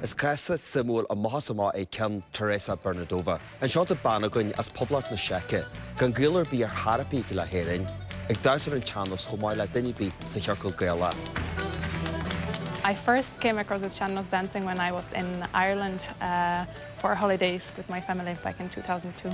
Is cás suimiúil amach is amach é ceann Tereza Bernardová. Anseo tá bean againn as Poblacht na Seice, gan gaol ar bith ar chor ar bith le hÉirinn, ag damhsa ar an tsean-nós chomh maith le duine ar bith sa chiorcal Gaelach. I first came across with sean-nós dancing when I was in Ireland for holidays with my family back in 2002.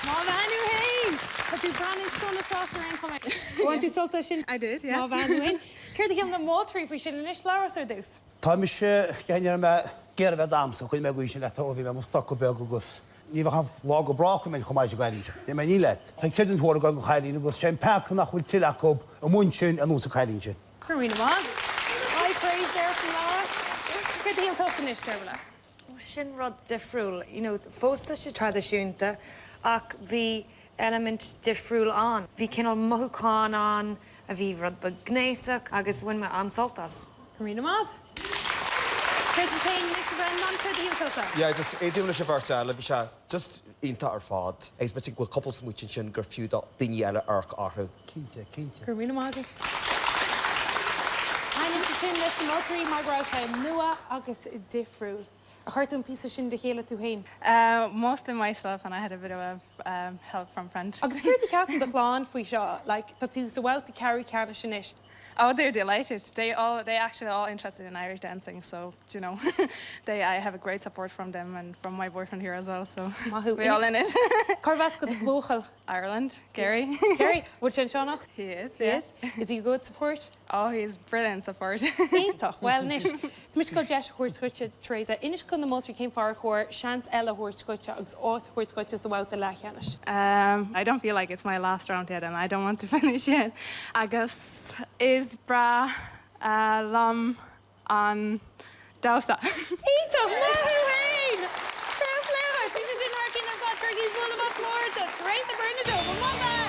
Má bhean thú fhéin! Tá tú breathnú sona sásta ar aon chuma. Bhain tú sult as sin? I did, yeah. Má bhean thú fhéin. Céard a shíl na moltóirí faoi sin anois? Labhrás ar dtús. Tá mise, cé ní raibh mé ag iarraidh bheith ag damhsa, chuir mé gaois leat ó bhí mé i mo stoca beag agus ní bheadh an lá go brách go mbeinn chomh maith leis an gcailín seo. Déarfaidh mé ní leat. Tá creidiúint mhór ag dul don chailín agus sé an peaca nach bhfuil tuilleadh acu amuigh ansin ar nós an chailín sin. Go raibh míle maith. High praise there from Labhrás. Céard a shíl tusa anois, Deirbhile? Sin rud difriúil, you know, fós tá sé traidisiúnta ach bhí eilimint difriúil ann. Bhí cineál mothúchán ann a bhí rud beag gnéasach agus bhain mé an-sult as. Go raibh míle maith. Céard fút féin anois, a Bhreandáin, céard a shíl tusa? Yeah, just aontaím leis an bheirt eile, bhí sé just iontach ar fad agus b'fhéidir go bhfuil cúpla smaointe ansin gur fiú do daoine eile amharc orthu. Cinnte, cinnte. Go raibh míle maith agat. Taitníonn sé sin leis na moltóirí mar go raibh sé nua agus difriúil. Ar chuir tú an píosa sin le chéile tú féin? Mostly myself and I had a bit of help from friends. Agus céard a cheapann do chlann faoi seo? Like, tá tú sa bhabhta ceathrú ceannais anois. Oh, they're delighted. They all, they actually all interested in Irish dancing, so, do you know, they, I have a great support from them and from my boyfriend here as well, so Maith thú. we're all in it. Cárb as do bhuachaill? Ireland, Gary. Gary, bhfuil sé anseo anocht? He is, He yeah. is. Is he a good support? Oh, he's brilliant support. Iontach. Bhuel anois, tá mise ag dul deis a thabhairt dhuitse, Teresa. Inis do na moltóirí cén fáth ar chóir seans eile a thabhairt dhuitse agus áit a thabhairt dhuitse sa bhabhta leathcheannais. Um, I don't feel like it's my last round yet and I don't want to finish yet. Agus is breá uh, liom an damhsa. Iontach! Maith thú féin! Fair play dhuit! Bhí sé sin thar cionn ar fad. Cuirigí bualadh bos mór do Teresa Bernardová. Maith thú!